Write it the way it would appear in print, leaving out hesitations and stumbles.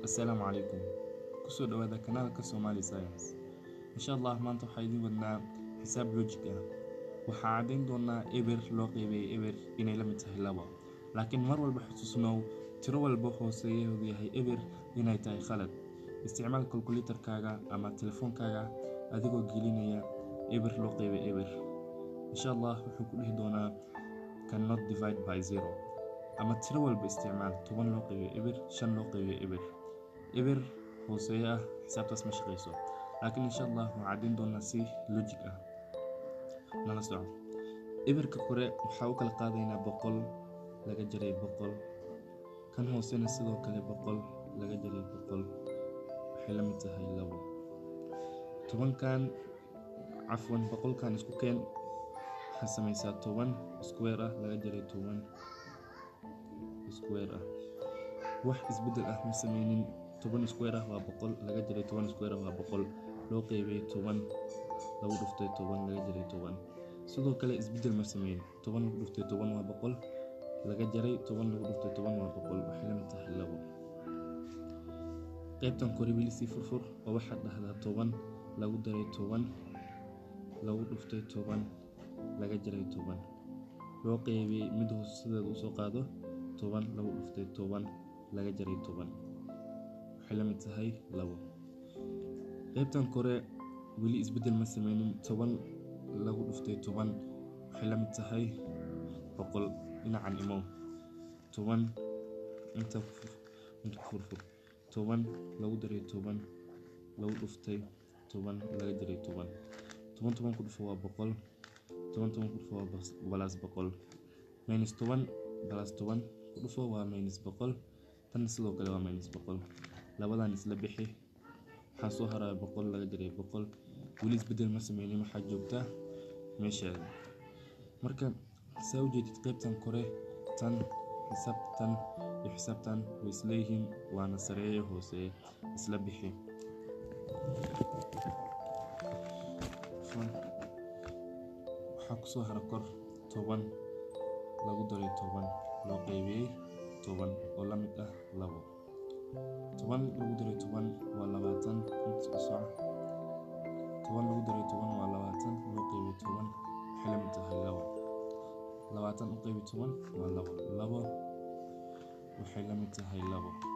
Assalaamu calaykum, kusoo dhawaada kanaalka Somali Science. Insha Allah maanta waxaa idiin wadnaa xisaab logic ah. Waxaa caddayn doonaa eber loo qeybiyey eber inay la mid tahay 2, laakiin mar walba xusuusnow tiro walba hooseeyaheedu yahay eber inay tahay khalad. Isticmaal calculator-kaaga ama telefoonkaaga adigoo gelinaya eber loo qeybiyey eber. Insha Allah wuxuu ku dhihi doonaa cannot divide by 0. Ama tiro walba isticmaal 10 loo qeybiyey eber, 5 loo qeybiyey eber. Eber hooseeya ah xisaabtaas ma shaqeyso, laakiin insha Allah waxaan caddayn doonaa si logic ah. Nala soco. Eberka kore waxaa u kala qaadaynaa 100 laga jaray 100, kan hoosena sidoo kale 100 laga jaray 100 waxay la mid tahay 2. Tobankan, cafwan, boqolkan isku keen, waxaa samaysaa 10 square ah laga jaray 10 square ah. Wax isbeddel ah ma sameynin. 10 square ah waa 100 laga jaray 10 square ah waa 100 loo qeybiyey 10 lagu dhuftay 10 laga jaray 10. Sidoo kale isbeddel ma sameynin. 10 lagu dhuftay 10 waa 100 laga jaray 10 lagu dhuftay 10 waa 100 waxay la mid tahay 2. Qaybtan kore weli sii furfur oo waxaad dhahdaa 10 lagu daray 10 lagu dhuftay 10 laga jaray 10 loo qeybiyey mid hoose sideeda usoo qaado 10 lagu dhuftay 10 laga jaray 10 waxay la mid tahay 2. Qaybtan kore weli isbeddel ma sameynin. 10 lagu dhuftay 10 waxay la mid tahay 100. Dhinacan imow 10 inta ku furfur 10 lagu daray 10 lagu dhuftay 10 laga jaray 10. 10 10 ku dhufo waa 100, 10 10 ku dhufo waa plus 100, minus 10 plus 10 ku dhufo waa minus 100, tan sidoo kale waa minus 100. Labadan isla bixi, waxaa soo haraya 100 laga jaray 100. Weli isbeddel ma sameynin, waxaa joogtaa meesheeda. Marka saa u jeedid qaybtan kore tan xisaabtan iyo xisaabtan way isleeyihiin, waana sareeyo hooseeye isla bixi. Waxaa kusoo hara kor 10 lagu daray 10 loo qeybiyey 10 oo la mid ah 2. 10 lagu daray 10 waa 20, inta u soco. 10 lagu daray 10 waa 20 loo qeybiyey 10 waxay la mid tahay 2. 20 u qeybi 10 waa 2, 2 waxay la mid tahay 2.